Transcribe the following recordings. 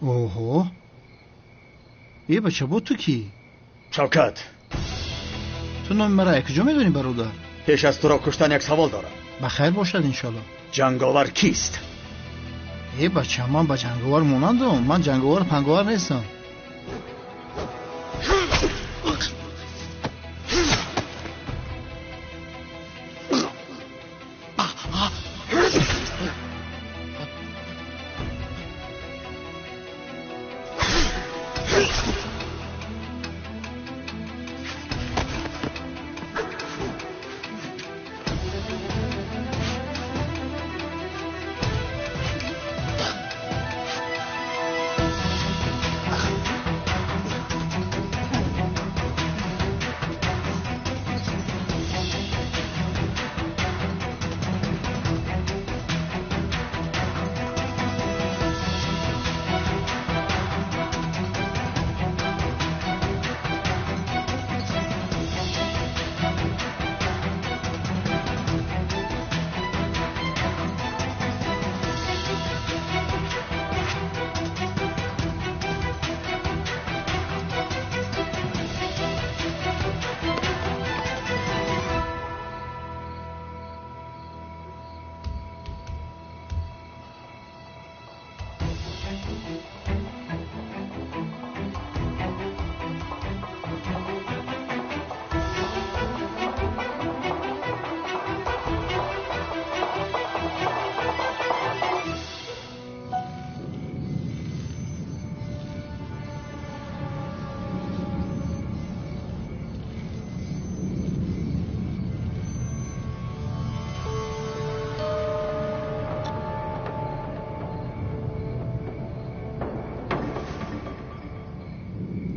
Оҳо, е бача, бо ту кӣ? Шавкат. Ту номи мара якҷо медонӣ, бародар? Пеш аз туро куштан як савол дорам. Ба хайр бошад, иншоалло. Ҷанговар кист? Е бача, ман ба ҷанговар монандам. Ман ҷанговар панговар нестам.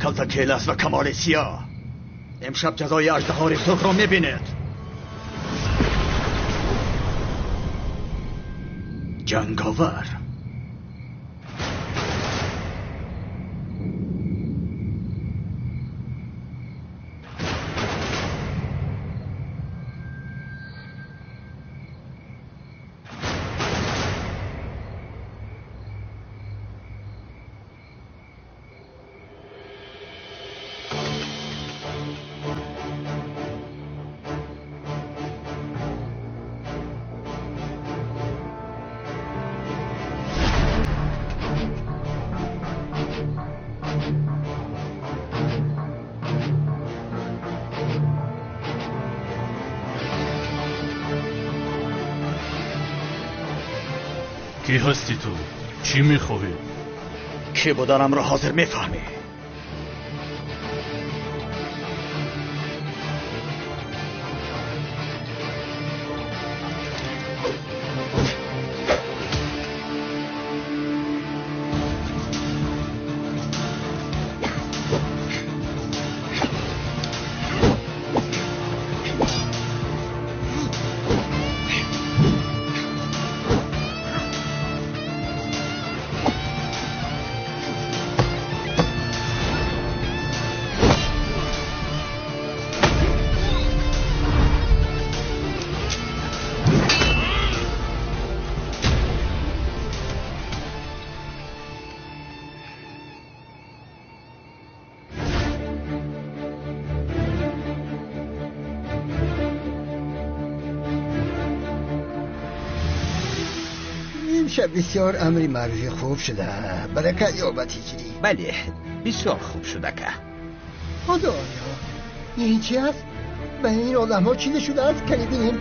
کلتکیلس و کمال سیاه امشب جزای اژدهای سرخ را میبیند. جنگاور. کی هستی تو؟ چی میخواهی؟ کی بودنم را حاضر میفهمی. بسیار امری معروفی خوب شده. برکت یابد هجری. بله بسیار خوب شده که. خدایا این چی است؟ به این آدم ها چیده شده است که بینیم.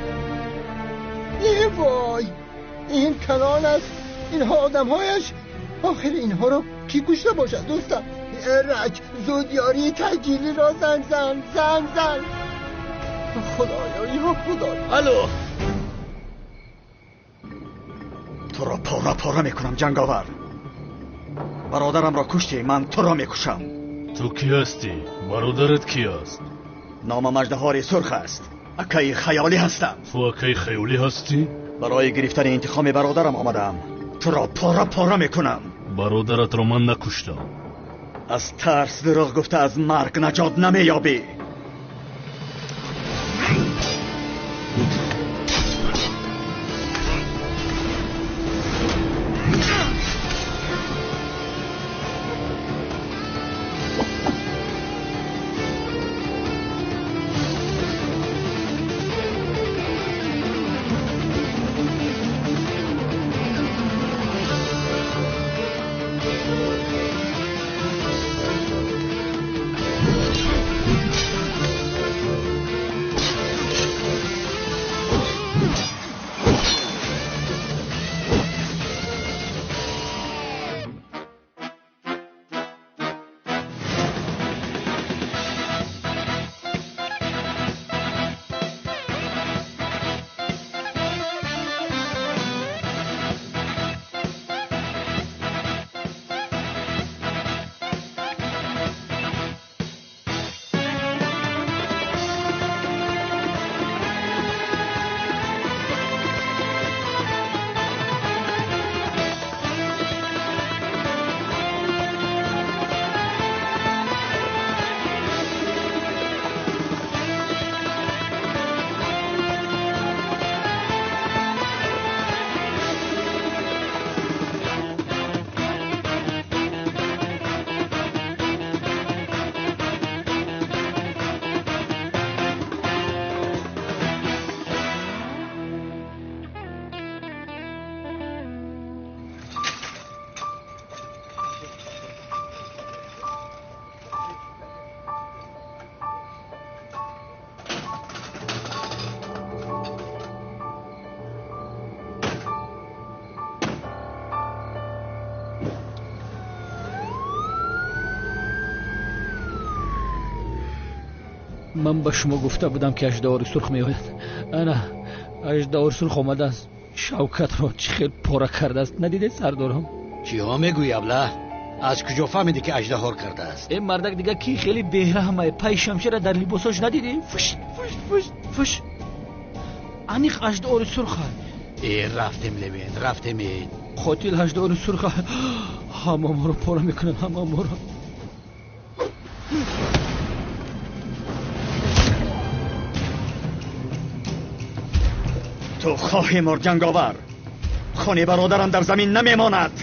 ای وای، این کلان است، اینها آدم هایش. آخر اینها را کی کشته باشد دوستم؟ رج زود یاری تجیلی را زن زن زن زن. خدایا یا خدایا. الو، تو را پاره پاره میکنم جنگاور. برادرم را کشتی، من تو را میکشم. تو کی هستی؟ برادرت کی است؟ نامم اژدهای سرخ است. اکای خیالی هستم. تو اکای خیالی هستی؟ برای گرفتن انتقام برادرم آمدم. تو را پاره پاره میکنم. برادرت را من نکشتم. از ترس دروغ گفته از مرگ نجات نمییابی. Ман ба шумо гуфта будам, ки аждаҳори сурх меояд. Ана аждаҳори сурх омадааст. Шавкатро чӣ хел пора кардааст, надидед сардорам? Чиҳо мегӯӣ, абла? Аз куҷо фаҳмидӣ, ки аждаҳор кардааст? Э мардак дига ки хеле бераҳмае. Пай шамшера дар либосош надидӣ? Фуш фуш фуш фуш. Аниқ аждаҳори сурха. Э рафтем, Левент, рафтем. Қотил аждаҳори сурха. Ҳама моро пора мекунад, ҳама моро. Ту хоҳӣ мурд, ҷанговар. Хуни бародарам дар замин намемонад.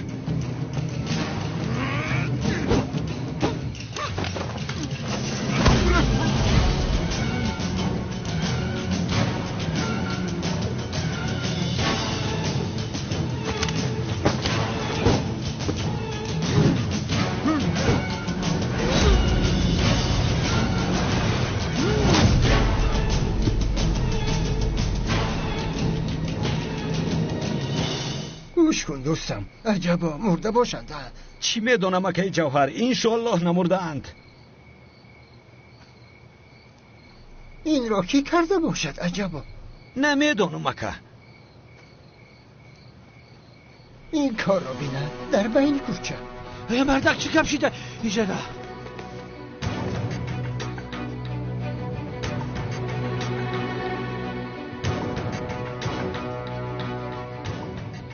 Гӯш кун дӯстам, аҷабо мурда бошанд. Чӣ медонам, акаи Ҷавҳар, иншоаллоҳ намурдаанд. Инро кӣ карда бошад, аҷабо? Намедонам, ака. Ин корро бинад дар байни кӯча. Э мардак, чӣ гап шида иҷада?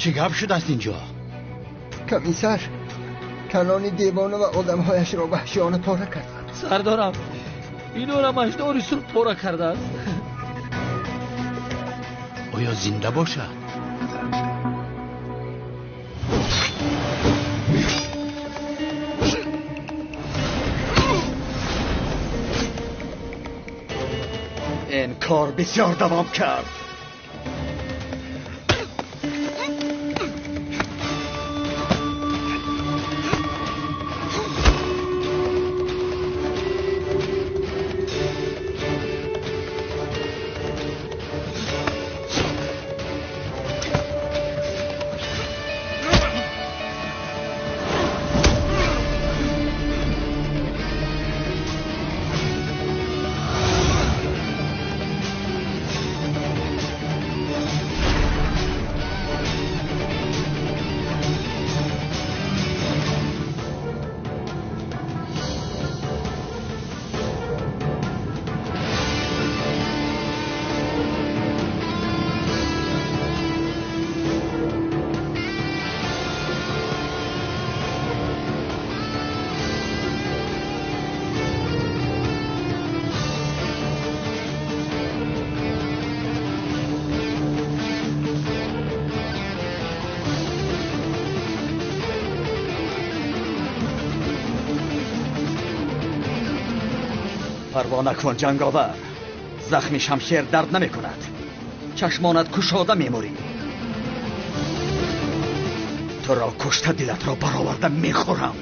Чӣ гап шудааст инҷо? Комиссар, калони девона ва одамҳояшро ваҳшиёна пора карданд. Сардорам, инорам аждаҳори сурх пора кардааст. Оё зинда бошад? Ин кор бисёр давом кард. Парво накун, ҷанговар. Захми шамшер дард намекунад. Чашмонат кушода мемурӣ. Туро кушта дилатро бароварда мехӯрам.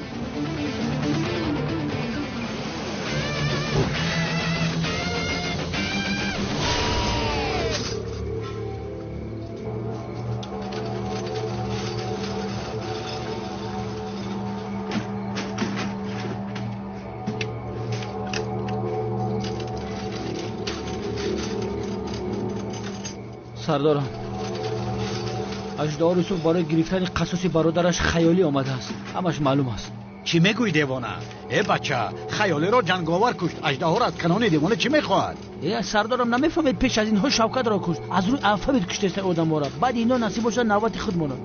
Сардорам, аждаҳори сурх барои гирифтани қасоси бародараш хаёлӣ омадааст. Ҳамаш маълум аст. Чӣ мегӯӣ, девона? Э бача, хаёлиро ҷанговар кушт. Аждаҳор аз канони девона чӣ мехоҳад? Э сардорам, намефаҳмед, пеш аз инҳо Шавкатро кушт. Аз рӯи алфавит куштеста одамҳоро. Баъд ино насиб бошад, навбати худ монад.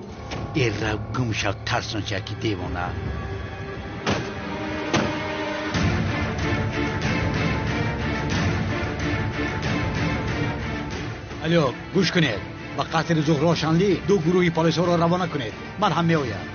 Э рав гум шав, тарсончаки девона. Алло, гӯш кунед. Ба қасри Зуҳрошанлӣ ду гурӯҳи полисҳоро равона кунед. Ман ҳам меоям.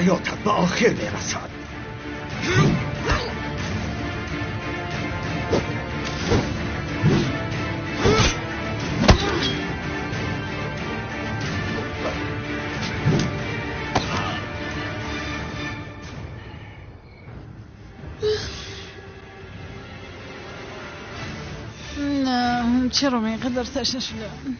Ҳаётат ба охир мерасад. Не, чаро ман инқадар ташна шудам?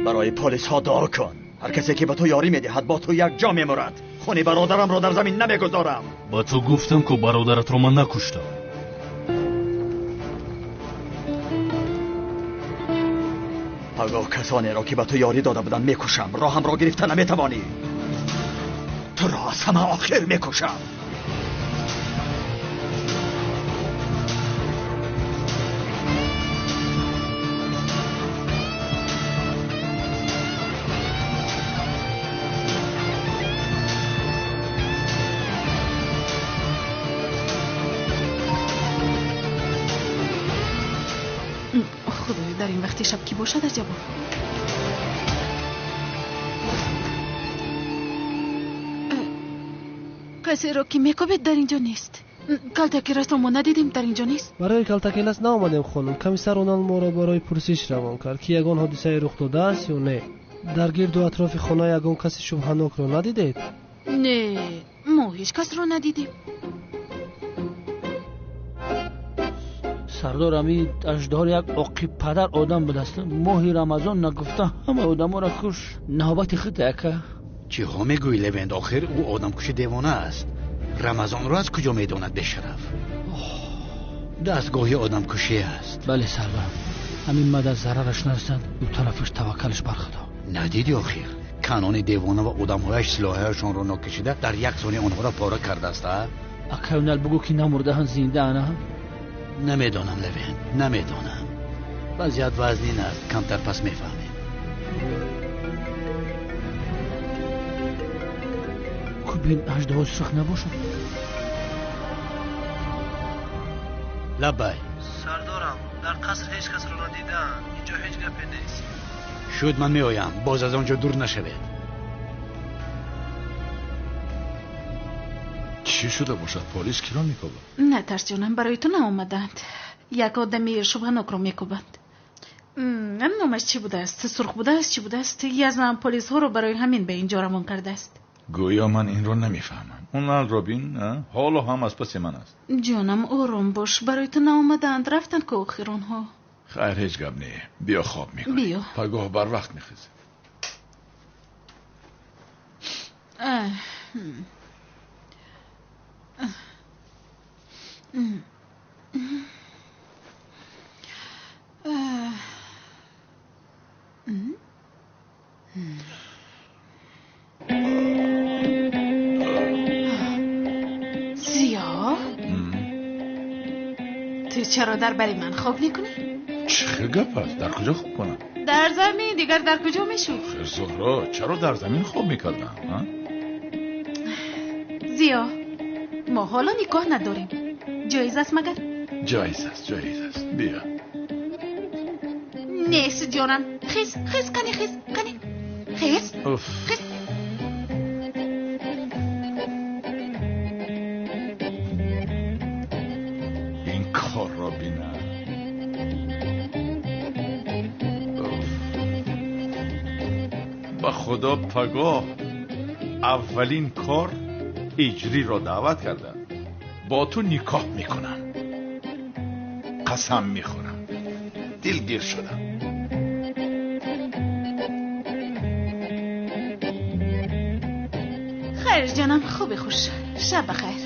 برای پلیس ها دعا کن. هر کسی که به تو یاری میدهد با تو یک جا میمرد. خون برادرم را در زمین نمیگذارم. ба ту гуфтам ку бародаратро ман накуштам. пагоҳ касоне ро ки ба ту ёрӣ дода буданд мекушам. Роҳам ро гирифта наметавонӣ. Туро аз ҳама охир мекушам. Худоё, дар ин вақти шаб кӣ бошад аҷабо? Касеро ки мекобед дар инҷо нест. Калтакеласро мо надидем, дар инҷо нест. Барои Калтакелас наомадем, хонум. Комиссар Онал моро барои пурсиш равон кард, ки ягон ҳодисае рух додааст ё не. Дар гирду атрофи хона ягон каси шубҳанокро надидед? Не, мо ҳеҷ касро надидем. Сардор, ами аждаҳор як оқибпадар одам будааст. Моҳи Рамазон нагуфта ҳама одаморо куш. Навбати худ, ака. Чиҳо мегӯӣ, Левент? Охир ӯ одамкуши девона аст. Рамазонро аз куҷо медонад, бешараф? Дастгоҳи одамкушӣ аст. Бале, сардорам, ҳамин мада зарараш нарасад, ӯ тарафаш таваккалаш бар Худо. Надидӣ охир? Канони девона ва одамҳояш силоҳҳояшонро нокашида дар як сония онҳоро пора кардааст, а? Акай, бугӯ ки намурдаанд, зиндаанд, а? Намедонам, Левент, намедонам. Вазъият вазнин аст, камтар пас мефаҳмем. Кубин аждаҳо сурх набошад. Лаббай. Сардорам, дар қаср ҳеҷ касро надидаанд. Инҷо ҳеҷ гапе нест. Шуд, ман меоям. Боз аз он ҷо дур нашавед. Чӣ шуда бошад? Полис киро мекобад? Натарс, ҷонам, барои ту наомаданд. Як одами шубҳанокро мекобанд. Номаш чӣ будааст? Сурх будааст, чӣ будааст? Язнам полисҳоро барои ҳамин ба инҷо равон кардааст. Гӯё ман инро намефаҳмам. Оналро бин, ҳоло ҳам аз паси ман аст. Ҷонам, ором бош, барои ту наомадаанд, рафтанд ку охир онҳо. Хайр, ҳеҷ гап не. Биё хоб мекунем. Биё. Пагоҳ барвақт мехезем. Зиё, ту чаро дар бари ман хоб мекунӣ? Чӣ хел гап аст? Дар куҷо хоб кунам? Дар замин, дигар дар куҷо мешуд? Хир, Зуҳро, чаро дар замин хоб мекардам? Зиё, мо ҳоло никоҳ надорем. Ҷоиз аст магар? Ҷоиз аст, ҷоиз аст. Биё. Нест, ҷонам. Хез, хез, кани, хез, кани. Хез, хез. Ин корро бинам. Ба Худо, пагоҳ аввалин кор ҳиҷриро даъват кардам. Бо ту никоҳ мекунам. Қасам мехӯрам. Дилгир шудам. Хайр, ҷонам, хуби хуш. Шаб бахайр.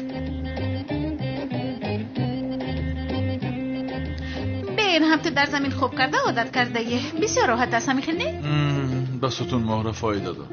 Бе Ин ҳам ту дар замин хоб карда одат кардаӣ. Бисёр роҳат аст, ҳамин хел не? Ба сутунмоҳра фоида дорад.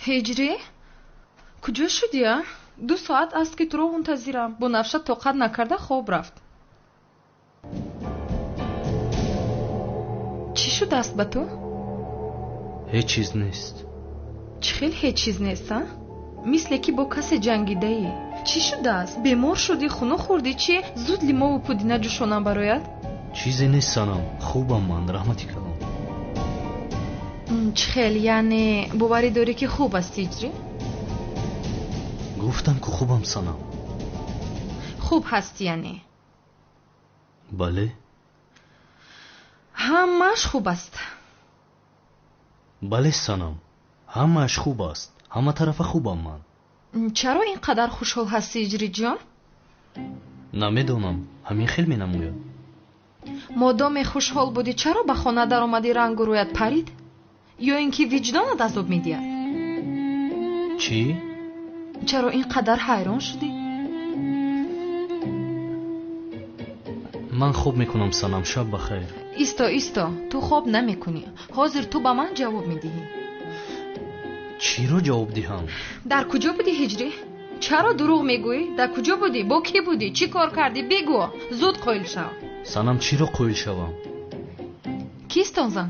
Ҳиҷрӣ, куҷо шудӣ, а? 2 соат аст ки туро мунтазирам. Бунафша тоқат накарда хоб рафт. Чӣ шудааст ба ту? Ҳеҷ чиз нест. Чӣ хел ҳеҷ чиз нест, а? Мисле ки бо касе ҷангидаӣ. Чӣ шудааст? Бемор шудӣ, хунук хӯрдӣ, чӣ? Зуд лимову пудина ҷӯшонам барояд? Чизе нест, Санам. Хубам ман, раҳмати калон. Чӣ хел, яъне боварӣ дорӣ ки хуб аст, Ҳиҷрӣ? Гуфтам ку хубам, Санам. Хуб ҳастӣ, яъне? Бале. Ҳамааш хуб аст. Бале, Санам, ҳамааш хуб аст. Ҳама тарафа хубам ман. Чаро ин қадар хушҳол ҳастӣ, Ҳиҷриҷон? Намедонам, ҳамин хел менамояд. Модоме хушҳол будӣ, чаро ба хона даромадӣ рангу рӯят парид? Ё ин ки виҷдонат азоб медиҳад? Чӣ? Чаро ин қадар ҳайрон шудӣ? Ман хоб мекунам, Санам, шаб ба хайр. Исто, исто, ту хоб намекунӣ. Ҳозир ту ба ман ҷавоб медиҳӣ. Чиро ҷавоб диҳам? Дар куҷо будӣ, Ҳиҷрӣ? Чаро дурӯғ мегӯӣ? Дар куҷо будӣ? Бо кӣ будӣ? Чӣ кор кардӣ? Бигӯ, зуд қоил шав. Санам, чиро қоил шавам? Кист он зан?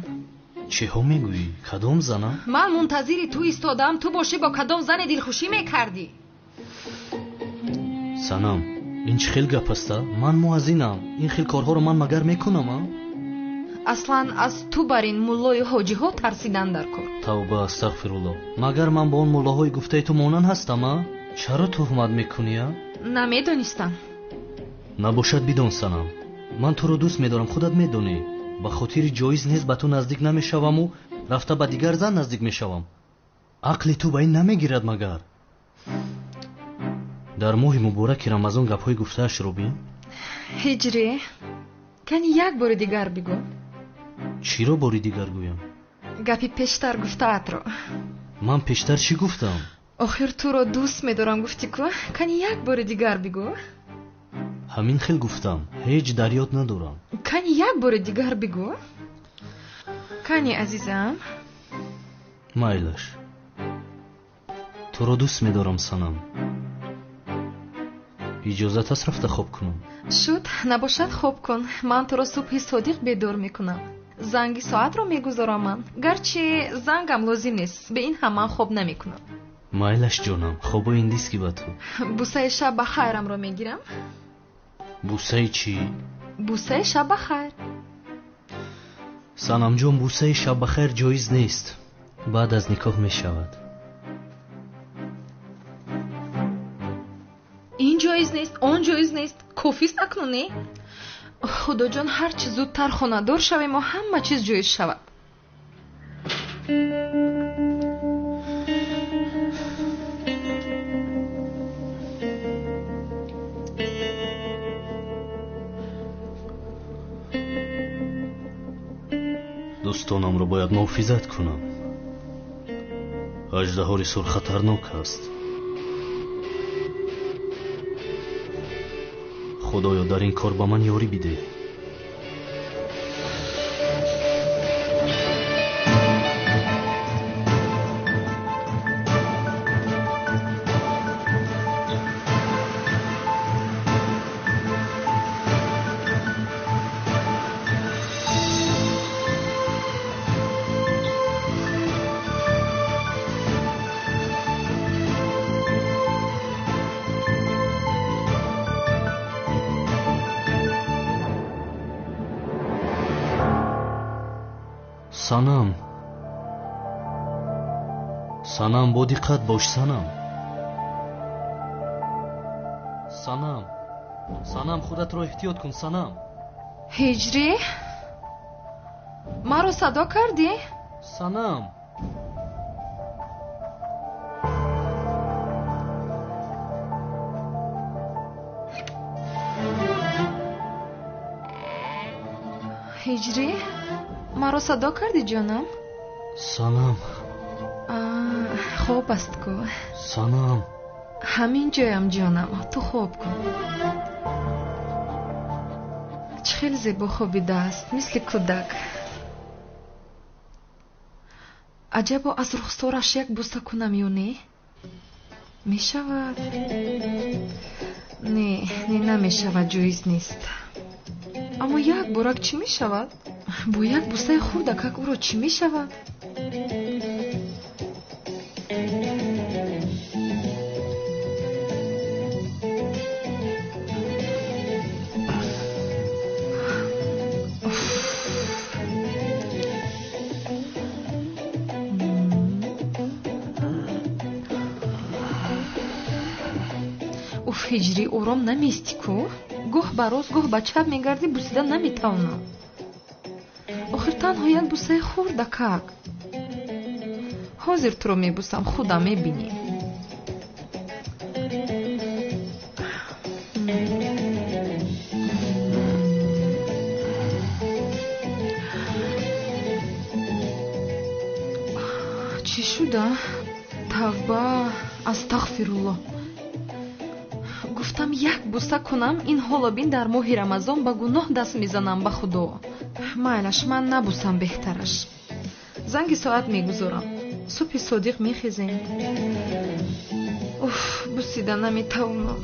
Чиҳо мегӯӣ? Кадом зана? Ман мунтазири ту истодаам, ту бошӣ бо кадом зане дилхушӣ мекардӣ? Санам, ин чӣ хел гап аст, а? Ман муаззинам. Ин хел корҳоро ман магар мекунам, а? Аслан аз ту бар ин муллою ҳоҷиҳо тарсидан дар кор. Тавба, астағфируллоҳ. Магар ман бо он муллоҳои гуфтаи ту монанд ҳастам, а? Чаро туҳмат мекунӣ, а? Намедонистам. Набошад бидон, Санам. Ман туро дӯст медорам, худат медонӣ. Ба хотири ҷоиз нест ба ту наздик намешаваму рафта ба дигар зан наздик мешавам. Ақли ту ба ин намегирад магар? Дар моҳи мубораки Рамазон гапҳои гуфтаашро бин. Ҳиҷрӣ, кани як бори дигар бигӯ. Чиро бори дигар гӯям? Гапи пештар гуфтаатро. Ман пештар чӣ гуфтам? Охир туро дӯст медорам гуфтӣ ку? Кани як бори дигар бигӯ. Ҳамин хел гуфтам, ҳеҷ дар ёд надорам. Кани як бори дигар бигӯ. Кани, азизам. Майлаш. Туро дӯст медорам, Санам. Иҷозат аст рафта хоб кунам? Шуд, набошад хоб кун. Ман туро субҳи содиқ бедор мекунам. Занги соатро мегузорам ман. Гарчи зангам лозим нест, бе ин ҳам ман хоб намекунам. Майлаш, ҷонам, хобо индист ки ба ту. Бусаи шаб ба хайрамро мегирам. Бусаи чӣ? Бусаи шаб ба хайр. Санамҷон, бусаи шаб ба хайр ҷоиз нест. Баъд аз никоҳ мешавад. Ин ҷоиз нест, он ҷоиз нест. Кофист акнун, не? Худоҷон, ҳарчи зудтар хонадор шавему ҳама чиз ҷоиз шавад. Дӯстонамро бояд муҳофизат кунам. Аждаҳори сур хатарнок аст. Худоё, дар ин кор ба ман ёрӣ бидеҳ. Санам, Санам, бо диққат бош, Санам. Санам, Санам, худатро эҳтиёт кун, Санам. Ҳиҷрӣ, маро садо кардӣ? Санам. Ҳиҷрӣ, маро садо кардӣ, ҷонам? Санам. Хоб аст ку. Санам. Ҳамин ҷоям, ҷонам, ту хоб кун. Чӣ хеле зебо хобидааст, мисли кӯдак. Аҷабо аз рухсораш як буса кунам ё не? Мешавад? Не, не, намешавад, ҷоиз нест. Аммо як борак чӣ мешавад? Бо як бусаи хурдакак ӯро чӣ мешавад? Уф, Ҳиҷрӣ, ором намести ку? Гоҳ ба рост, гоҳ ба чап мегардӣ, бусида наметавонам. Охир танҳо як бусаи хурдакак. Ҳозир туро мебусам, худам мебинӣ. Чӣ шуда? Тавба, астағфируллоҳ. Гуфтам як буса кунам, ин ҳоло бин дар моҳи Рамазон ба гуноҳ даст мезанам ба Худо. Майлаш, ман набусам беҳтараш. Занги соат мегузорам. Субҳи содиқ мехезем. Уф, бусида наметавонам.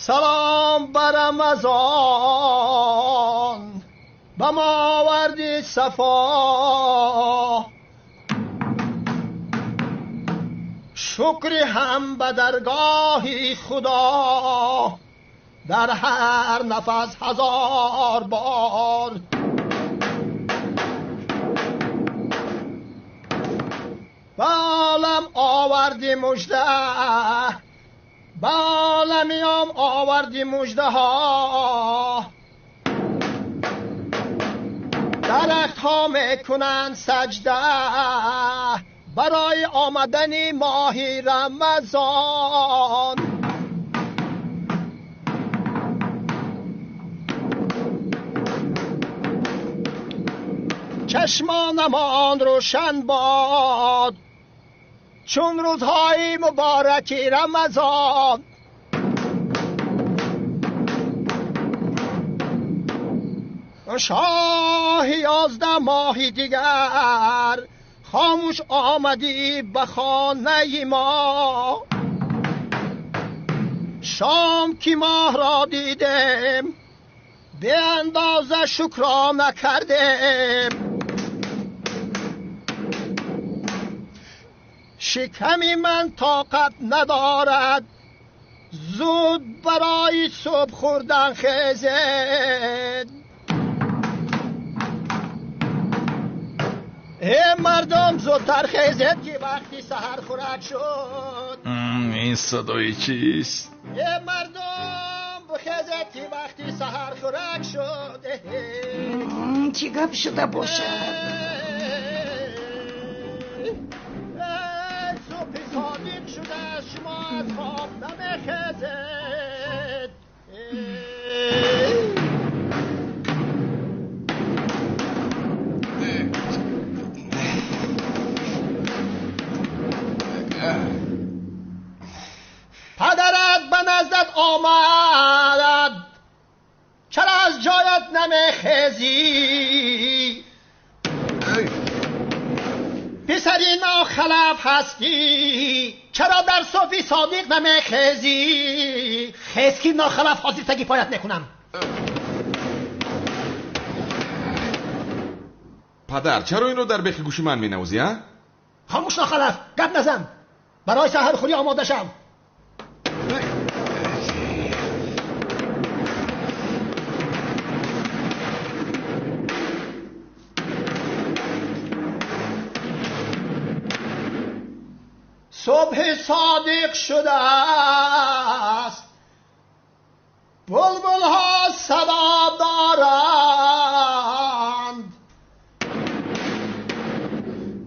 Салом ба Рамазон, ба мо оварди сафо. Шукри ҳам ба даргоҳи Худо, дар ҳар нафас ҳазор бор. Ба олам оварди мужда, ба оламиём оварди муждаҳо. Дарахтҳо мекунанд саҷда барои омадани моҳи Рамазон. Чашмонамон рӯшан бод чун рӯзҳои мубораки Рамазон. Шоҳи 11 моҳи дигар хомӯш омадӣ ба хонаи мо. Шом ки моҳро дидем, беандоза шукро накардем. Шиками ман тоқат надорад, зуд барои субҳ хӯрдан хезед. Э мардум, зудтар хезед ки вақти саҳар хӯрак шуд. Ин садои чист? Э мардум, бихезед ки вақти саҳар хӯрак шуд. Чӣ гап шуда бошад? Субҳи содиқ шуда, шумо аз хоб намехезед. Падарат ба наздат омадад, чаро аз ҷоят намехезӣ? Писари нохалаф ҳастӣ, чаро дар субҳи содиқ намехезӣ? Хез ки нохалаф ҳозир таги поят мекунам. Падар, чаро инро дар бехи гӯши ман менавозӣ, а? Хомӯш нохалаф, гап назан. Барои саҳархӯрӣ омода шав. Субҳи содиқ шудааст, булбулҳо садо доранд,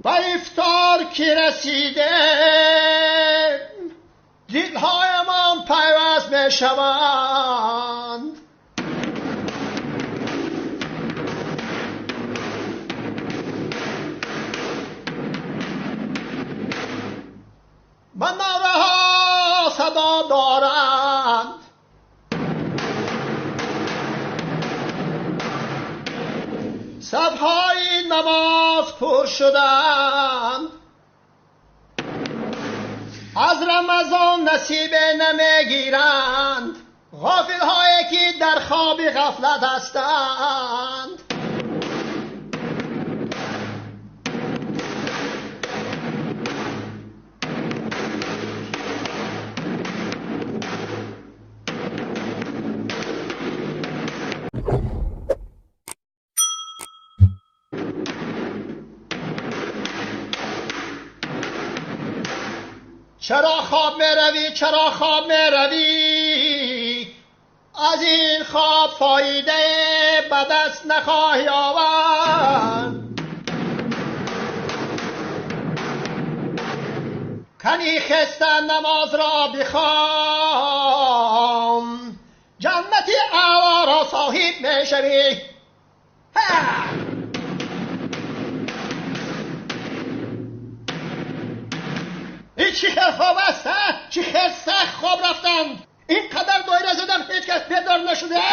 ба ифтор ки расидем дилҳоямон пайваст мешаванд. Манораҳо садо доранд, сафҳои намоз пур шуданд, аз Рамазон насибе намегиранд ғофилҳое ки дар хоби ғафлат ҳастанд. Чаро хоб меравӣ? Чаро хоб меравӣ? Аз ин хоб фоидае ба даст нахоҳӣ овард. Кани хеста намозро бихон, ҷаннати аълоро соҳиб мешавӣ. Ин чӣ хел хоб аст, а? Чӣ хел сахт хоб рафтанд. Ин қадар доира задам, ҳеҷ кас бедор нашуда.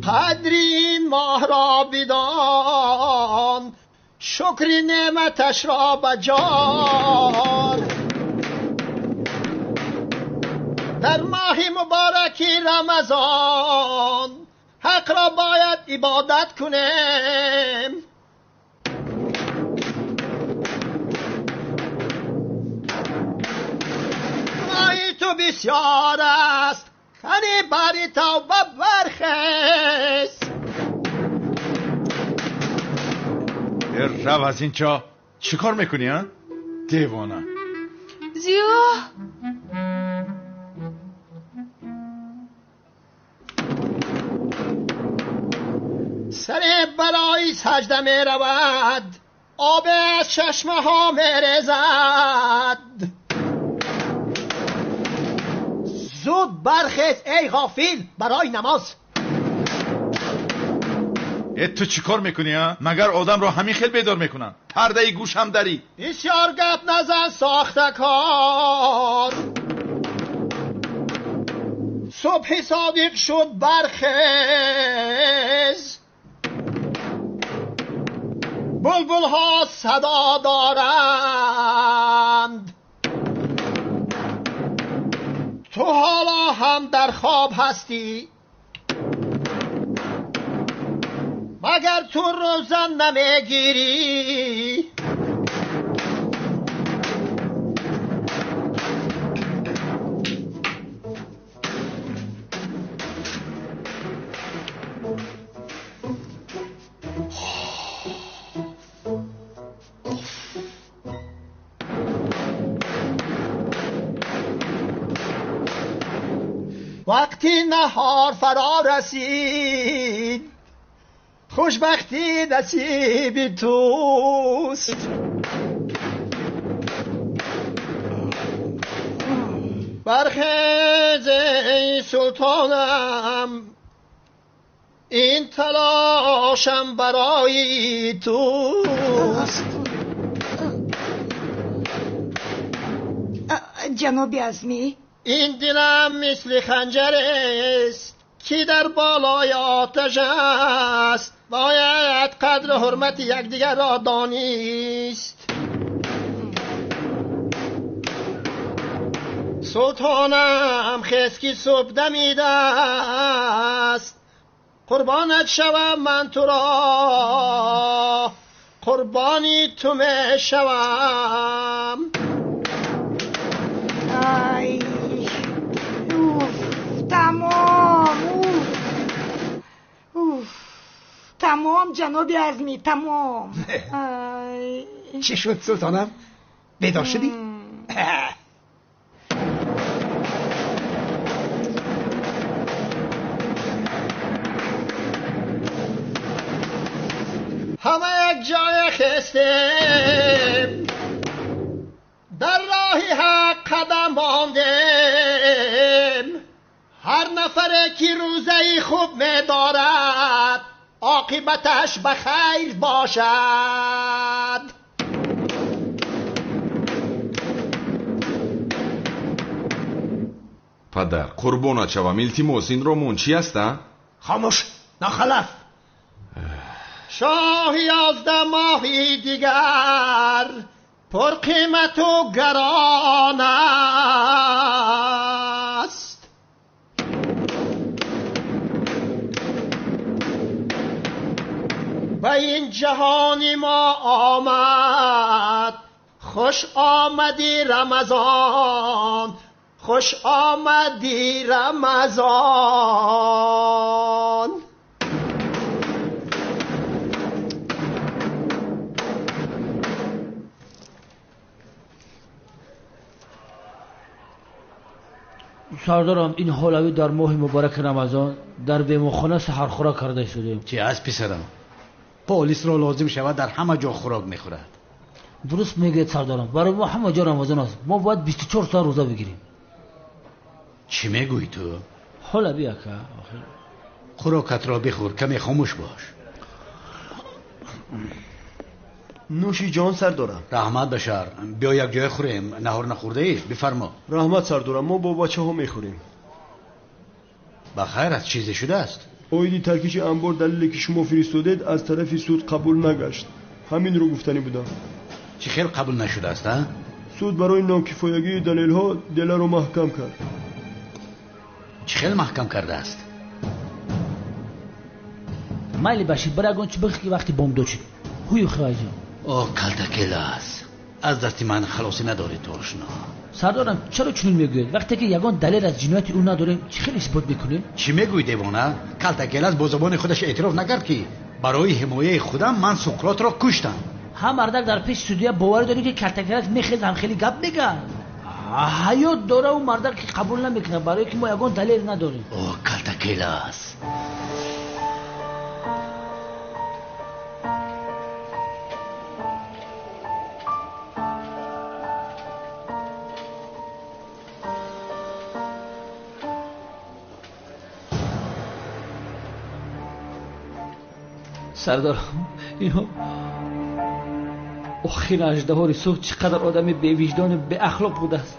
Қадри ин моҳро бидон, шукри неъматашро ба ҷор. Дар моҳи мубораки Рамазон ҳақро бояд ибодат кунем. Моҳи ту бисёр аст, кани бари тавба бархез. Рав аз инҷо. Чӣ кор мекунӣ, а? Девона. Зиё! Саре барои саҷда меравад, об аз чашмаҳо мерезад. Зуд бархез эй ғофил барои намоз. Э, ту чӣ кор мекунӣ, а? Магар одамро ҳамин хел бедор мекунанд? Пардаи гӯшам дарӣ. Бисёр гап назан, сохтакор. Субҳи содиқ шуд, бархез. Булбулҳо садо доранд, ту ҳоло ҳам дар хоб ҳастӣ. Магар ту рӯза намегирӣ? Вақти наҳор фаро расид, хушбахтӣ насиби туст. Бархез эй султонам, ин талошам барои туст. Ҷаноби Азмӣ, ин дилам мисли ханҷар аст ки дар болои оташ аст. Бояд қадру ҳурмати якдигарро донист. Султонам хез ки субҳ дамидааст. Қурбонат шавам ман туро, қурбони ту мешавам. Ай, уф, тамом, уф, уф, тамом, ҷаноби Азмӣ, тамом. Ай. Чӣ шуд, султонам? Бедор шудӣ? Ҳама як ҷоя хестем, дар роҳи ҳақ қадам мондем. Ҳар нафаре ки рӯзаи хуб медорад, оқибаташ ба хайр бошад. Падар, қурбонат шавам, илтимос, инро мон чӣ аст, а? Хомӯш, нохалаф. Шоҳи 11 моҳи дигар пурқимату гарон аст. Ба ин ҷаҳони мо омад, хуш омадӣ Рамазон, хуш омадӣ Рамазон. Сардарам, ин ҳолави дар моҳи мубораки Рамазон дар беморхона саҳархӯрак карда шудем. Чӣ аст, писарам? Полисро лозим шавад дар ҳама ҷо хӯрок мехӯрад. Дуруст мегӯяд, сардарам. Барои мо ҳама ҷо Рамазон аст. Мо бояд 24 соат рӯза бигирем. Чӣ мегӯӣ ту? Ҳолави ака, охир. Хӯрокатро бихӯр, каме хомӯш бош. Нӯши ҷон, сардорам. Раҳмат, Башар. Биё як ҷоя хӯрем. Наҳор нахӯрдаӣ? Бифармо. Раҳмат, сардорам, мо бо бачаҳо мехӯрем. Ба хайр аст, чизе шудааст? Оиди таркиши анбор далеле ки шумо фиристодед аз тарафи суд қабул нагашт. Ҳаминро гуфтанӣ будам. Чӣ хел қабул нашудааст, а? Суд барои нокифоягии далелҳо деларо маҳкам кард. Чӣ хел маҳкам кардааст? Майли, Башир, бір ягон чӣ бихӯр ки вақти бомдод шуд. Ҳую хӯайҷон. О, калтакелас, аз дасти ман халосӣ надорӣ ту, ошно. Сардорам, чаро чунин мегӯед? Вақте ки ягон далел аз ҷинояти ӯ надорем, чӣ хел исбот мекунем? Чӣ мегӯӣ, девона? Калтакелас бо забони худаш эътироф накард ки барои ҳимояи худам ман Суқротро куштам. Ҳам мардак дар пеши судия боварӣ дорӣ ки Калтакелас мехез ҳам хеле гап мегӯяд. Ҳаёт дора ӯ мардак ки қабул намекунад, барое ки мо ягон далел надорем. О, Калтакелас. Сардар, инҳо охир аждаҳори сурх чӣ қадар одами бевиҷдону беахлоқ будааст.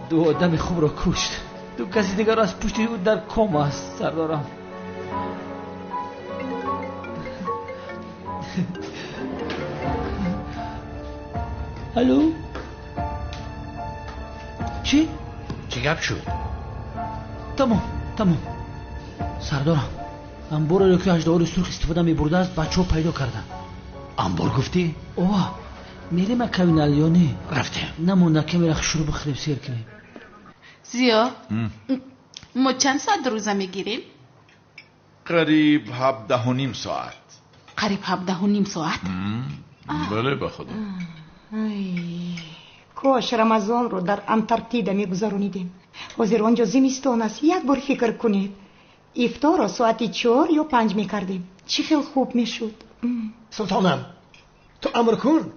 Ду одами хубро кушт, ду каси дигар аз пушти ӯ дар ком аст. Сардарам, алло, чӣ? Чӣ гап шуд? Тамом, тамом, сардорам, амбореро ки аждаҳори сурх истифода мебурдааст бачаҳо пайдо карданд. Амбор гуфтӣ? Ова, мерем акавинал ё не? Рафтем. Намонда камера шурӯъ бихӯрем, сер кунем. Зиё, мо чанд соат рӯза мегирем? Қариб 17.5 соат. Қариб 17.5 соат? Бале, ба худо. Кош Рамазонро дар Антарктида мегузаронидем. Ҳозир он ҷо зимистон аст. Як бор фикр кунед. Ифторро соати 4 ё 5 мекардем. Чӣ хел хуб мешуд. Султонам, ту амр кун,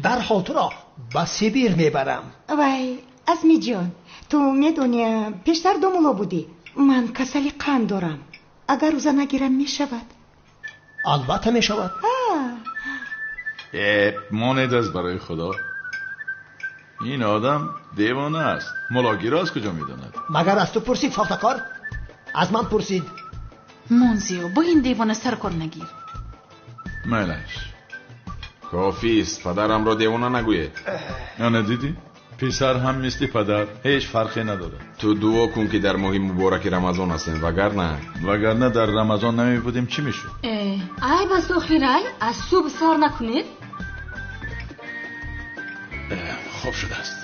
дарҳол туро ба Сибир мебарам. Вай, Азмиҷон, ту медонӣ, пештар домуло будӣ. Ман касали қанд дорам. Агар рӯза нагирам мешавад? Албатта мешавад. Монед аз барои худо. Ин одам девона аст. Мулогиро аз куҷо медонад? Магар аз ту пурсид, сохтакор? Аз ман пурсид. Мунзиё, бо ин девона саркор нагир. Майлаш. Кофист, падарамро девона нагӯед. Ана дидӣ? Писар ҳам мисли падар, ҳеҷ фарқе надорад. Ту дуо кун, ки дар моҳи мубораки Рамазон ҳастем, вагарна дар Рамазон намебудем, чӣ мешуд? Ай бас охирай, аз субҳ сар накунед. Хуб шудааст.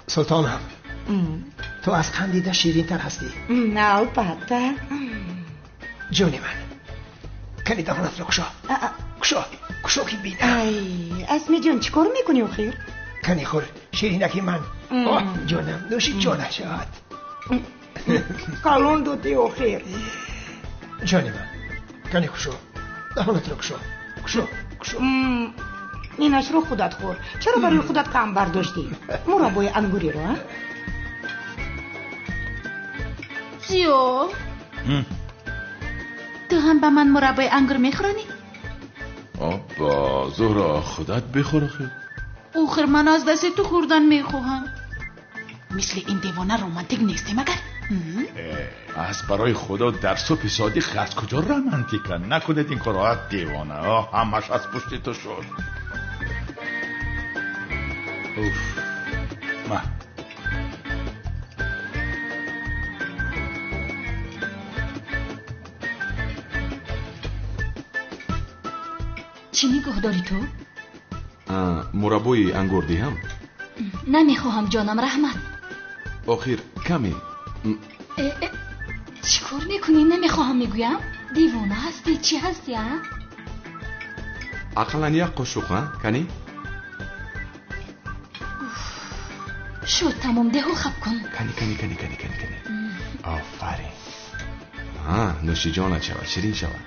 Султонам, ту аз қанд дида ширинтар ҳастӣ. Албатта. Ҷони ман, кани даҳонатро кушо. Кушо, кушо ки бинам. Ай, Асмиҷон, чӣ кор мекунӣ охир? Кани хӯр, ширинаки ман. Оҳ, ҷонам, нӯши ҷонат шавад. Калон додӣ охир. Ҷони ман, кани кушо, даҳонатро кушо, кушо, кушо. Инашро худат хӯр. Чаро барои худат кам бардоштӣ? Мураббои ангуриро, а? Зиё, ту ҳам ба ман мураббои ангур мехӯронӣ? Обба, Зуҳро, худат бихӯр охир. Охир ман аз дасти ту хӯрдан мехоҳам. Мисли ин девона романтик нестӣ магар? Аз барои худо дар субҳи содиқ аз куҷо романтика? Накунед ин корро, девона. Ҳамаш аз пушти ту шуд. Уф, ма. Чӣ нигоҳ дорӣ ту? Мураббои ангур диҳам? Намехоҳам, ҷонам, раҳмат. Охир каме. Чӣ кор мекунӣ? Намехоҳам мегӯям. Девона ҳастӣ, чӣ ҳастӣ, а? Ақаллан як қошуқ, а? Кани? Шуд, тамом, деҳу хаб кун. Кани, кани, кани, кани, кани, кани. Офарин. Нӯши ҷонат шавад, ширин шавад.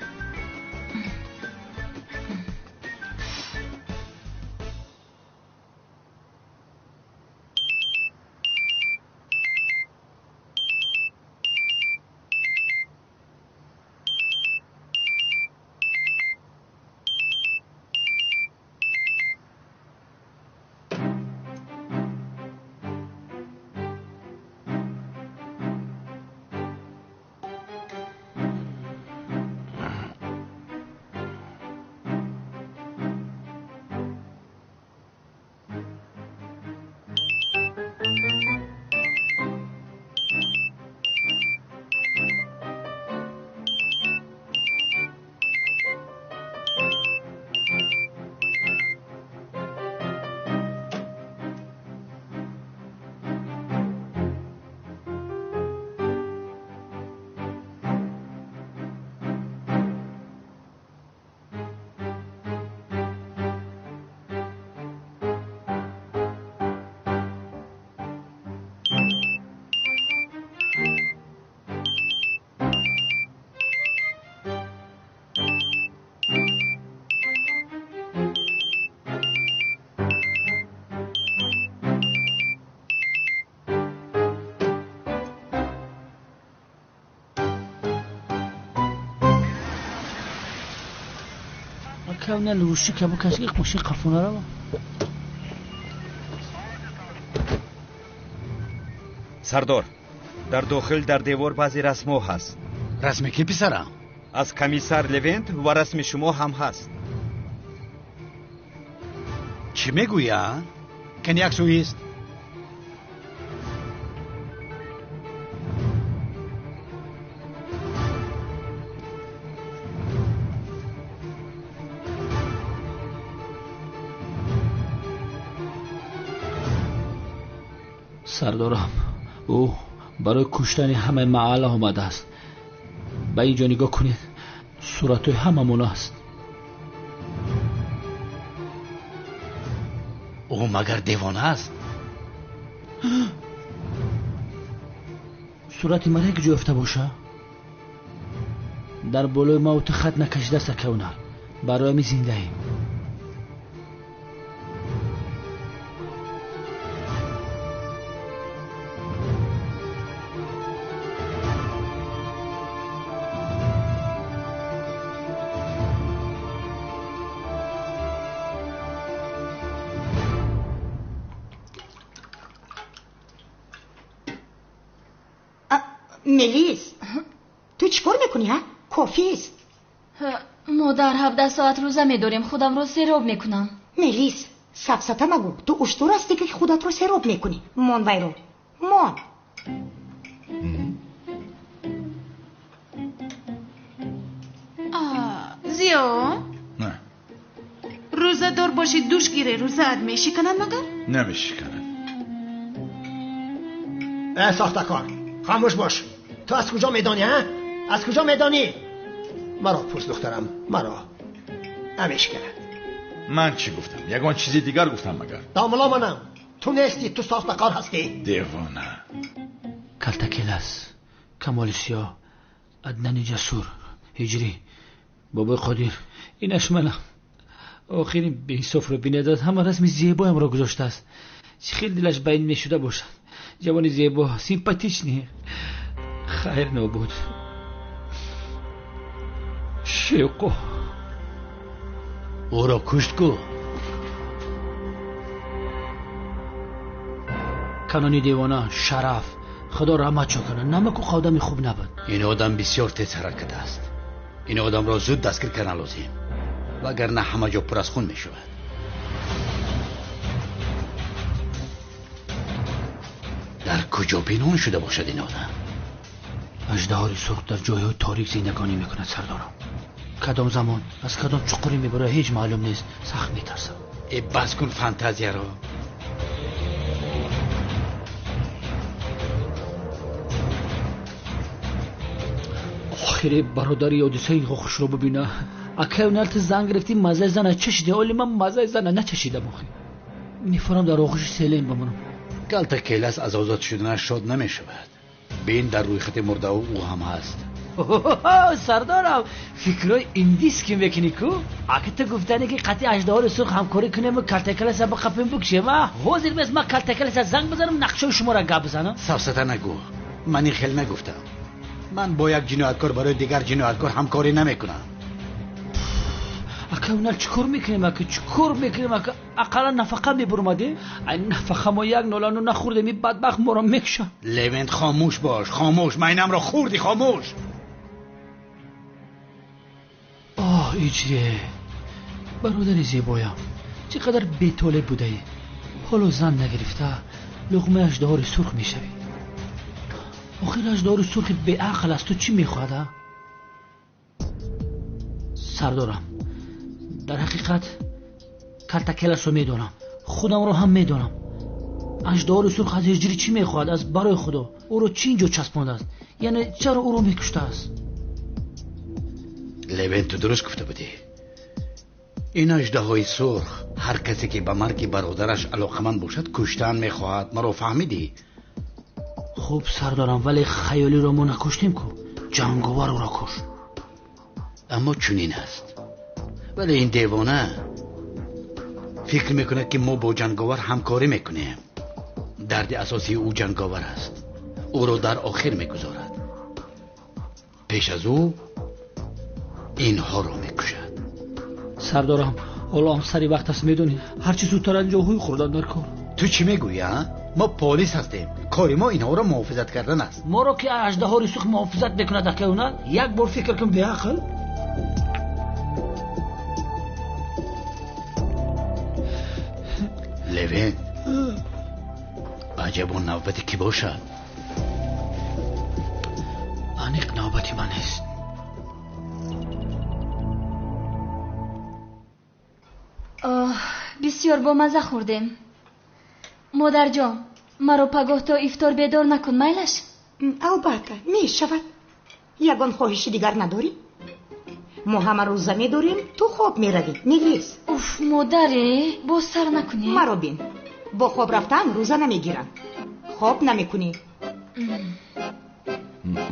Сардор, дар дохил дар девор баъзе расмҳо ҳаст. Расми ки, писарам? Аз комиссар Левент ва расми шумо ҳам ҳаст. Чӣ мегӯӣ, а? Кани як сӯист? Сардорам, ӯ барои куштани ҳамаи маҳалла омадааст. Ба ин ҷо нигоҳ кунед, суратҳои ҳамамон аст. Ӯ магар девона аст? Сурати ман як ҷо ёфта боша? Дар болои мавти хат накашидааст, акавна. Барои ҳамин зиндаем. Мелис, ту чӣ кор мекунӣ, ҳа? Кофист. Модар, 17 соат рӯза медорем, худамро сероб мекунам. Мелис, сафсата магӯ. Ту уштур ҳастӣ, ки худатро сероб мекунӣ. Мон вайро. Мон. Зиё? Не. Рӯзадор бошӣ, душ гире, рӯзаат мешиканад магар? Намешиканад. Э, сохтакор, хомӯш бош. Ту аз куҷо медонӣ, ҳа? Аз куҷо медонӣ? Маро пурс, духтарам, маро. Намешиканад. Ман чӣ гуфтам? Ягон чизи дигар гуфтам магар? Домулло манам. Ту нестӣ, ту сохтакор ҳастӣ. Девона. Калтакелас, Камоли Сиёҳ, Аднани Ҷасур, Ҳиҷрӣ, Бобои Қодир, инаш манам. Охир ин беинсофро бинед, ҳама расми зебоямро гузоштааст. Чӣ хел дилаш ба ин мешуда бошад. Ҷавони зебо, симпатичный. Хайр нобуд. Шевқо. Ӯро кушт ку. Канони девона, Шараф, Худо раҳматшон кунад. Намаку одами хуб набуд. Ин одам бисёр тез ҳаракат аст. Ин одамро зуд дастгир кардан лозим, вагарна ҳама ҷо пур аз хун мешавад. Дар куҷо пинҳон шуда бошад ин одам? Аждаҳори сурх дар ҷойҳои торик зиндагонӣ мекунад, сардорам. Кадом замон аз кадом чуқурӣ мебарояд, ҳеҷ маълум нест. Сахт метарсам. Э, бас кун фантазияро. Охире бародари ҳодисаи хушро бибина. Акай унал ту зан гирифтӣ, маззаи зана чашидӣ. Оли ман маззаи зана начашидам охир. Мефорам дар оғӯши селен бимонам. Калтакелас аз озод шуданаш шод намешавад. Бин, дар рӯйхати мурдао ӯ ҳам ҳаст. Сардорам, фикрҳои индиски мекунӣ ку? Аки ту гуфтанӣ ки қатъи аждаҳори сурх ҳамкорӣ кунему Калтакеласа биқапем, бикушем, а? Ҳозир бес ман Калтакеласа занг бизанам, нақшаи шуморо гап бизанам. Сафсата нагӯ. Ман ин хел нагуфтам. Ман бо як ҷинояткор барои дигар ҷинояткор ҳамкорӣ намекунам. Ака унал чӣ кор мекунем, ака? Чӣ кор мекунем, ака? Ақаллан нафақа мебурмадем. Ай нафақа мо як нолану нахӯрдем, ин бадбахт моро мекушад. Левент, хомӯш бош, хомӯш. Майнамро хӯрдӣ, хомӯш. Оҳ, Иҷре, бародари зебоям, чӣ қадар бетолеб будаӣ. Ҳоло зан нагирифта луғмаи аждаҳори сурх мешавӣ. Охир аждаҳори сурхи беақл аз ту чӣ мехоҳад, а? Сардорам, дар ҳақиқат Калтакеласро медонам, худамро ҳам медонам. Аждаҳори сурх аз Ҳиҷрӣ чӣ мехоҳад? Аз барои Худо ӯро чӣ инҷо часпондааст? Яъне чаро ӯро мекуштааст? Левен, ту дуруст гуфта будӣ. Ин аждаҳои сурх ҳар касе ки ба марги бародараш алоқаманд бошад, куштан мехоҳад. Маро фаҳмидӣ? Хуб, сардорам, вале хаёлиро мо накуштем ку. Ҷанговар ӯро кушт. Аммо чунин аст. Вале ин девона фикр мекунад, ки мо бо ҷанговар ҳамкорӣ мекунем. Дарди асосии ӯ ҷанговар аст. Ӯро дар охир мегузорад. Пеш аз ӯ инҳоро мекушад. Сардорам, ҳоло ҳам сари вақт аст, медонӣ. Ҳарчи зудтар аз ҷоҳои хӯрдан дар кор. Ту чӣ мегӯӣ, а? Мо полис ҳастем. Кори мо инҳоро муҳофизат кардан аст. Моро ки аждаҳори сурх муҳофизат мекунад, акай унал? Як бор фикр кун, беақл. Левен, аҷабо навбати кӣ бошад? Аниқ навбати ман нест. Оҳ, бисёр бомазза хӯрдем. Модарҷон, маро пагоҳ то ифтор бедор накун, майлаш? Албатта, мешавад. Ягон хоҳиши дигар надорӣ? Мо ҳама рӯза медорем, ту хоб меравӣ, Мелис. Уф, модаре, боз сар накунӣ. Маро бин. Бо хоб рафтан рӯза намегиранд. Хоб намекунӣ.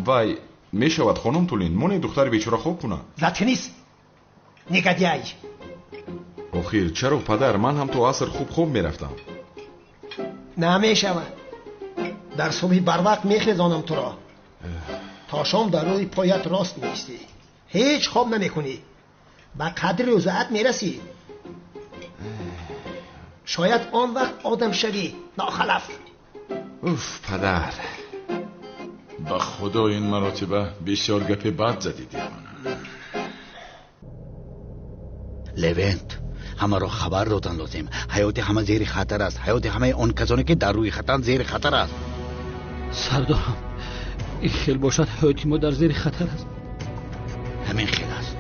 Вай, мешавад, хонум Тулин, моне духтари бечора хоб кунад. Заткнись, негодяй. Охир, чаро, падар, ман ҳам то аср хуб хоб мерафтам. Намешавад. Дар субҳи барвақт мехезонам туро. То шом дар рӯи поят рост меистӣ. Ҳеҷ хоб намекунӣ. Ба қадри рӯзаат мерасӣ. Шояд он вақт одам шавӣ, нохалаф. Уф, падар, Ба худо ин маротиба бисёр гапи бад задӣ, девона. Левент, ҳамаро хабар додан лозим. Ҳаёти ҳама зери хатар аст. Ҳаёти ҳамаи он касоне ки дар рӯи хатанд зери хатар аст. Сардорам, ин хел бошад ҳаёти мо дар зери хатар аст. Ҳамин хел аст.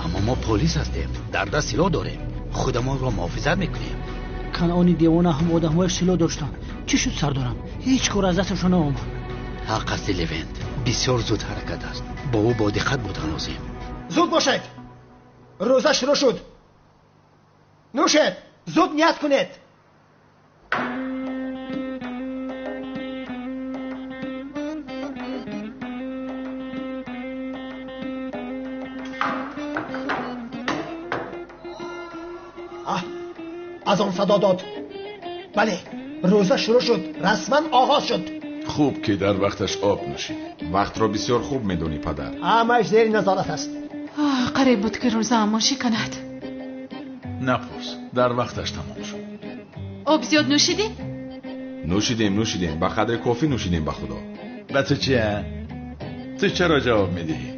Аммо мо полис ҳастем, дар даст силоҳ дорем, худамонро муҳофизат мекунем. Канъони девона ҳам одамҳояш силоҳ доштанд. Чӣ шуд сардорам? Ҳеҷ кор аз дасташон наомад. Ҳақ асти Левент, бисёр зуд ҳаракат аст. Бо ӯ бо диққат будан лозим. Зуд бошед, рӯза шурӯъ шуд. Нӯшед, зуд ният кунед. Аз он садо дод. Бале, рӯза шурӯъ шуд, расман оғоз шуд. Хуб ки дар вақташ об нӯшид. Вақтро бисёр хуб медонӣ, падар. Ҳамааш зери назорат аст. Қариб буд ки рӯзаамон шиканад. Напурс, дар вақташ тамом шуд. Об зиёд нӯшидӣ? Нӯшидем, нӯшидем, ба қадри кофӣ нӯшидем, ба худо. Ба ту чи? Ту чаро ҷавоб медиҳӣ?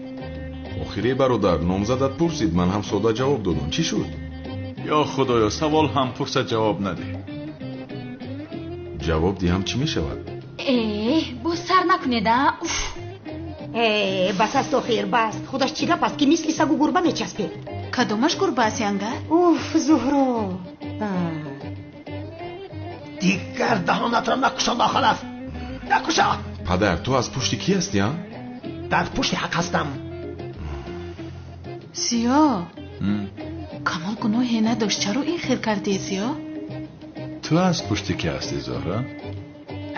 Охире бародар, номзадат пурсид, ман ҳам сода ҷавоб додам. Чӣ шуд? Ё худоё, савол ҳам пурсад, ҷавоб надеҳ. Ҷавоб диҳам чӣ мешавад? Э, боз сар накунед, а? Уф! Э, бас аст охир, бас. Худаш чӣ гап аст ки мисли сагу гурба мечаспед? Кадомаш гурба аст, янга? Уф, Зуҳро. Дигар даҳонатро накушо, нохалаф. Накушо! Падар, ту аз пушти кӣ ҳастӣ, а? Дар пушти ҳақ ҳастам. Сиё, Камол гуноҳе надошт. Чаро ин хел кардӣ, Зиё? Ту аз пушти кӣ ҳастӣ, Зуҳро?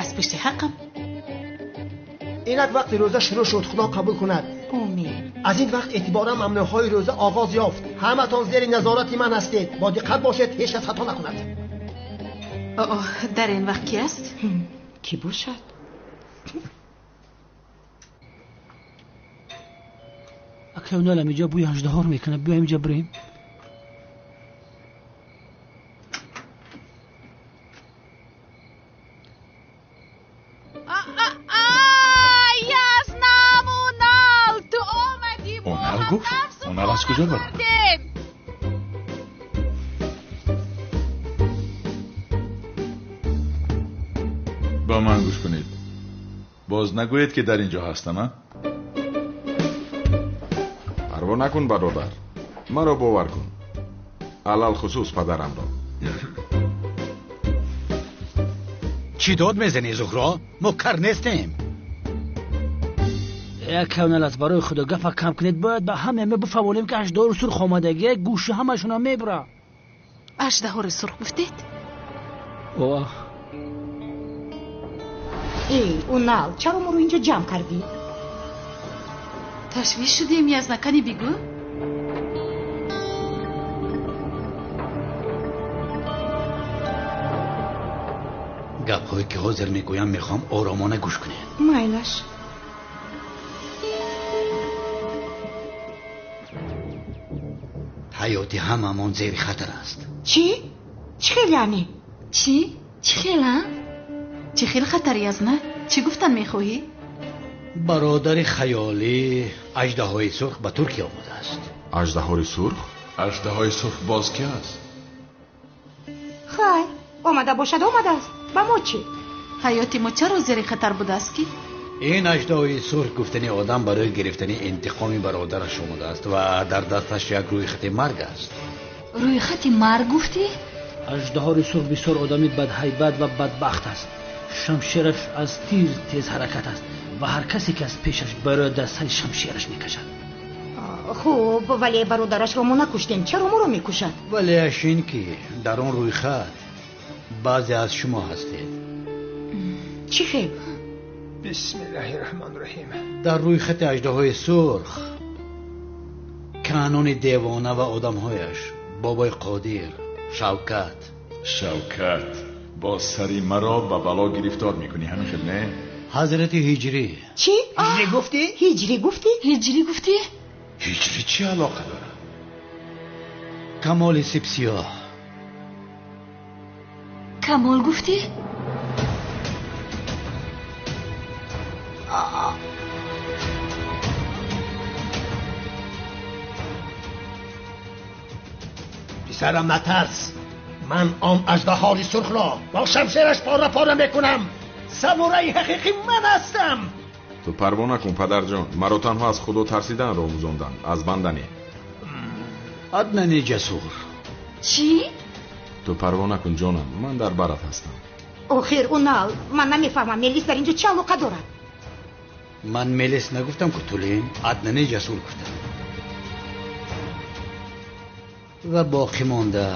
Аз пушти ҳақам. Инак вақти рӯза шурӯъ шуд, худо қабул кунад. Омин. Аз ин вақт эътиборан мамнӯъҳои рӯза оғоз ёфт. Ҳаматон зери назорати ман ҳастед. Бо диққат бошед, ҳеҷ кас хато накунад. Оҳ, дар ин вақт кӣ аст? Кӣ бошад? Акай уналам инҷа бӯи аждаҳор мекунад. Биё инҷа бирем. Унал аз куҷо баромад? Ба ман гӯш кунед. Боз нагӯед ки дар ин ҷо ҳастам, а? Парво накун, бародар. Маро бовар кун. Алалхусус падарамро. Чӣ дод мезанӣ, Зуҳро? Мо кар нестем. Як кавнал аст, барои худо гапа кам кунед. Бояд ба ҳама ма бифаҳмонем ки аждаҳори сурх омадагӣ, гӯши ҳамашонро мебура. Аждаҳори сурх гуфтед? Оҳ. Эй, Унал, чаро моро инҷо ҷамъ кардӣ? Ташвиш шудем, Язна, кани бигӯ. Гапҳое ки ҳозир мегӯям, мехоҳам оромона гӯш кунед. Майлаш. Ҳаёти ҳамамон зери хатар аст. Чӣ? Чӣ хел яъне? Чӣ? Чӣ хел, а? Чӣ хел хатар, Язна? Чӣ гуфтан мехоҳӣ? Бародари хаёлӣ аждаҳои сурх ба Туркия омадааст. Аждаҳори сурх? Аждаҳои сурх боз ки аст? Хайр, омада бошад, омадааст. Ба мо чӣ? Ҳаёти мо чаро зери хатар будааст ки? Ин аждаҳои сурх гуфтани одам барои гирифтани интиқоми бародараш омадааст ва дар дасташ як рӯйхати марг аст. Рӯйхати марг гуфтӣ? Аждаҳори сурх бисёр одами бадҳайбат ва бадбахт аст. Шамшераш аз тир тез ҳаракат аст ва ҳар касе ки аз пешаш барояд дар сари шамшераш мекашад. Хуб, вале бародарашро мо накуштем. Чаро моро мекушад? Валеаш ин ки дар он рӯйхат баъзе аз шумо ҳастед. Чӣ хел? Бисмиллаҳи раҳмони раҳим. Дар рӯйхати аждаҳои сурх канони девона ва одамҳояш, бобои Қодир, Шавкат. Шавкат, боз сари маро ба бало гирифтор мекунӣ, ҳамин хел не? Ҳазрати Ҳиҷрӣ. Чӣ? Ҳиҷрӣ гуфтӣ? Ҳиҷрӣ гуфтӣ? Ҳиҷрӣ гуфтӣ? Ҳиҷрӣ чӣ алоқа дорад? Камоли сипсиёҳ. Камол гуфтӣ? Писарам, натарс. Ман он аждаҳори сурхро бо шамшераш пора пора мекунам. Самураи ҳақиқӣ ман ҳастам. Ту парво накун, падарҷон. Маро танҳо аз Худо тарсиданро омӯзонданд, аз банда не. Аднани ҷасур. Чӣ? Ту парво накун, ҷонам, ман дар барат ҳастам. Охир, Унал, ман намефаҳмам, Мелис дар инҷо чӣ алоқа дорад? Ман Мелис нагуфтам, ку Тулин, Аднани ҷасур гуфтам. Ва боқӣ монда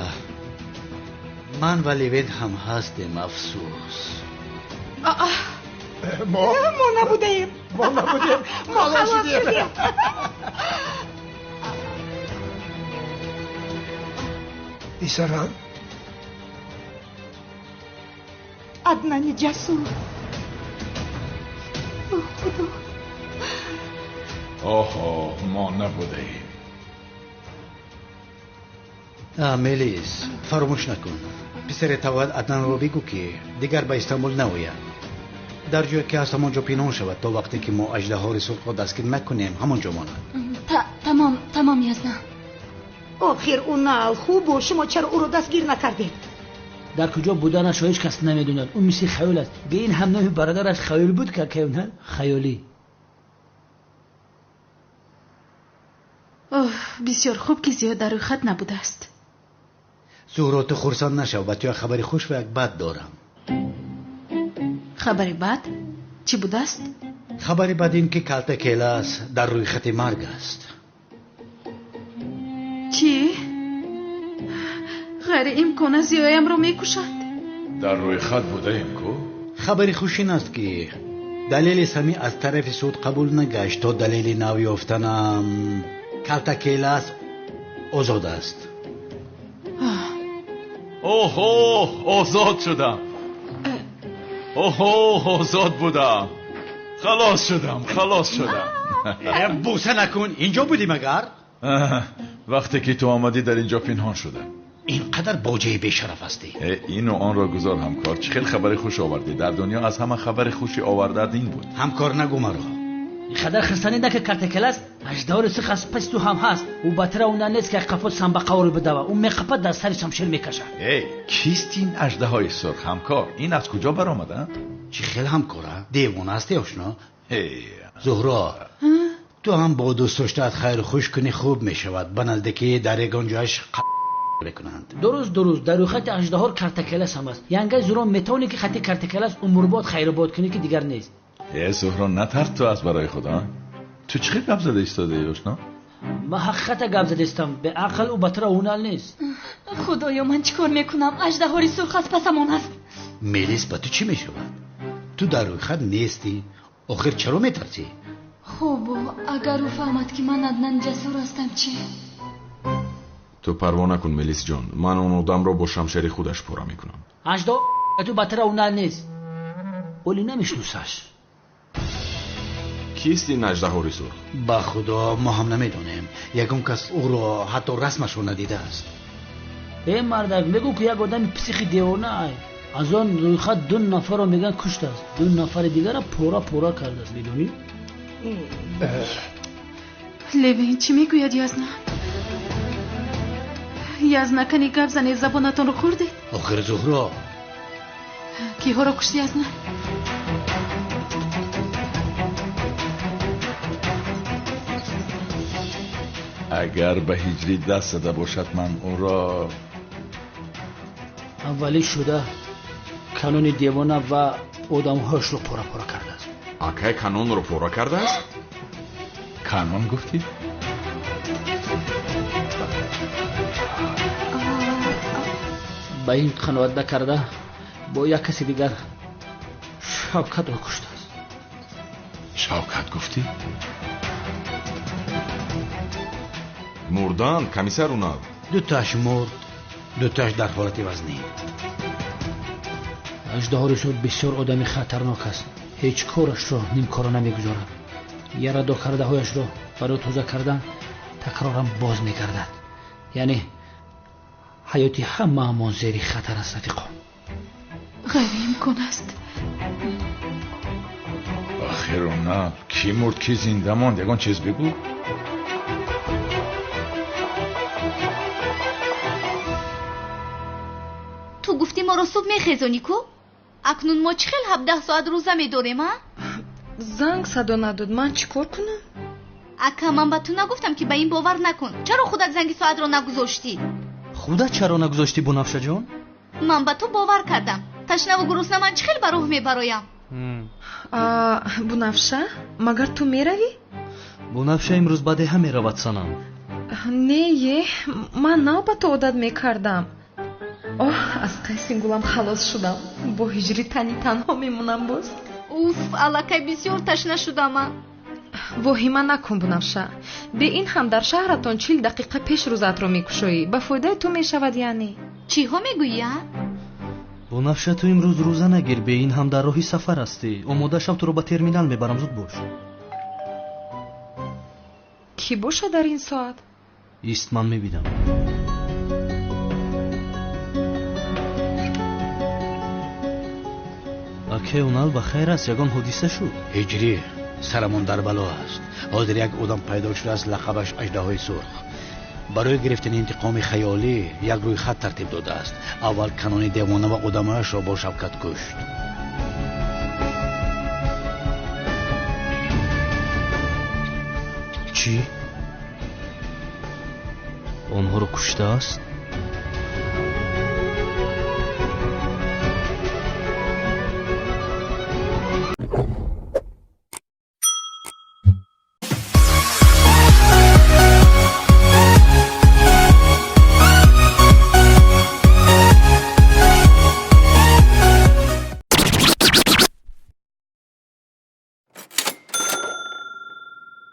ман ва Левент ҳам ҳастем, афсӯс. Мо набудаем. Мо набудем. Мо халос шудем. Писарам. Аднани ҷасур. Худо. Оҳо, мо набудаем. Мелис, фаромӯш накун. Писаре тавад Аднанро бигӯ, ки дигар ба Истанбул наояд. Дар ҷое ки ҳаст, ҳамон ҷо пинҳон шавад, то вақте ки мо аждаҳори сурхро дастгир накунем, ҳамон ҷо монад. Тамом, тамом, Язна. Охир, Унал, хуб, шумо чаро ӯро дастгир накардед? Дар куҷо буданашро ҳеҷ кас намедонад. Ӯ мисли хаёл аст. Бе ин ҳам номи бародараш хаёл буд, ка хаёлӣ. Оҳ, бисёр хуб, ки зиёд дар рӯйхат набудааст. Зуҳро, ту хурсанд нашав, ба ту як хабари хуш ва як бад дорам. Хабари бад чӣ будааст? Хабари бад ин ки Калта Келас дар рӯйхати марг аст. Чӣ? Ғайриимкон аст, зиёямро мекушанд. Дар рӯйхат будаем ку? Хабари хуш ин аст, ки далели сами аз тарафи суд қабул нагашт. То далели нав ёфтанам, Калта Келас озод аст. Оҳо, озод шудам. Оҳо, озод будам. Халос шудам, халос шудам. Буса накун, инҷо будӣ магар? Вақте ки ту омадӣ, дар инҷо пинҳон шудам. Ин қадар боҷаи бешараф ҳастӣ. Ину онро гузор, ҳамкор. Чӣ хел хабари хуш овардӣ? Дар дунё аз ҳама хабари хуши овардаат ин буд. Ҳамкор, нагӯ маро. Қадар хирсанӣ нака, Картакелас аждаҳори сурх аз паси ту ҳам ҳаст. Ӯ батира она нест, ки қафо самбақаворо бидава. Ӯ меқапад, дар сари шамшер мекашад. Эй, кист ин аждаҳои сурх, ҳамкор? Ин аз куҷо баромада? Чӣ хел ҳамкора? Девона ҳасти, ошно? Зуҳро, ту ҳам бо дӯстдоштаат хайру хуш кунӣ, хуб мешавад. Ба наздикӣ дар ягон ҷояш мекунанд. Дуруст, дуруст, дар рӯйхати аждаҳор Картакелас ҳам аст. Янгаи Зуҳро, метавонӣ ки хати Картакелас умрбод хайрубод кунӣ, ки дигар нест. Э, Зуҳро, натарс ту аз барои худо. Ту чӣ хел гап зада истодаӣ, ошно? Ман ҳақиқата гап задаистам. Беақл ӯ батира ҳунар нест. Худоё, ман чӣ кор мекунам? Аждаҳори сурх аз пасамон аст. Мелис, ба ту чӣ мешавад? Ту дар рӯйхат нестӣ. Охир чаро метарсӣ? Хуб, агар ӯ фаҳмад, ки ман Аднан ҷасур ҳастам, чӣ? Ту парво накун, Мелис ҷон. Ман он одамро бо шамшери худаш пора мекунам. Аждаҳо ту батира ҳунар нест. Оли намешиносаш. Кист ин аждаҳори сурх? Ба худо, мо ҳам намедонем. Ягон кас ӯро ҳатто расмашро надидааст. Э, мардак, мегӯ, ки як одами психи девона ай. Аз он рӯйхат ду нафарро мегӯянд куштааст, ду нафари дигара пора пора кардааст, медонӣ? Левин, чӣ мегӯяд Язна? Язна, кани гап занед, забонатонро хӯрдед? Охир, Зуҳро. Киҳоро кушт, Язна? Агар ба ҳиҷрӣ даст зада бошад, ман ӯро Аввалӣ шуда Канони девона ва одамҳояшро пора пора кардааст. Акай Канонро пора кардааст? Канон гуфтӣ? Ба ин қаноат накарда, бо як каси дигар Шавкатро куштааст. Шавкат гуфтӣ? Мурданд, комиссар Унал? Дутааш мурд, дутааш дар ҳолати вазнин. Аждаҳори сурх бисёр одами хатарнок аст. Ҳеҷ корашро нимкора намегузорад. Ярадо кардаҳояшро барои тоза кардан такроран боз мегардад. Яъне ҳаёти ҳамаамон зери хатар аст, рафиқон. Ғайриимкон аст. Охир Унал, кӣ мурд, кӣ зинда монд, ягон чиз бигӯ. Ту гуфтӣ моро субҳ мехезонӣ ку? Акнун мо чӣ хел 17 соат рӯза медорем, а? Занг садо надод, ман чӣ кор кунам? Ака, ман ба ту нагуфтам, ки ба ин бовар накун. Чаро худат занги соатро нагузоштӣ? Худат чаро нагузоштӣ, Бунафшаҷон? Ман ба ту бовар кардам. Ташнаву гурусна ман чӣ хел ба роҳ мебароям? Бунафша, магар ту меравӣ? Бунафша имрӯз ба деҳа меравад, санам. Не, е, ман нав ба ту одат мекардам. Оҳ, аз қайси гулам халос шудам. Бо ҳиҷри тани танҳо мемонам боз. Уф, аллакай бисёр ташна шудама. Воҳима накун, Бунафша. Бе ин ҳам дар шаҳратон 40 дақиқа пеш рӯзаатро мекушоӣ. Ба фоидаи ту мешавад яъне. Чиҳо мегӯӣ, а? Бунафша, ту имрӯз рӯза нагир, бе ин ҳам дар роҳи сафар ҳастӣ. Омода шав, туро ба терминал мебарам, зуд бош. Кӣ бошад дар ин соат? Ист, ман мебинам. Аке Унал, ба хайр аст? Ягон ҳодиса шуд? Ҳиҷрӣ, сарамон дар бало аст. Ҳозир як одам пайдо шудааст, лақабаш аждаҳои сурх. Барои гирифтани интиқоми хаёлӣ як рӯйхат тартиб додааст. Аввал Канони девона ва одамояшро бо шавкат кушт. Чӣ? Онҳоро куштааст?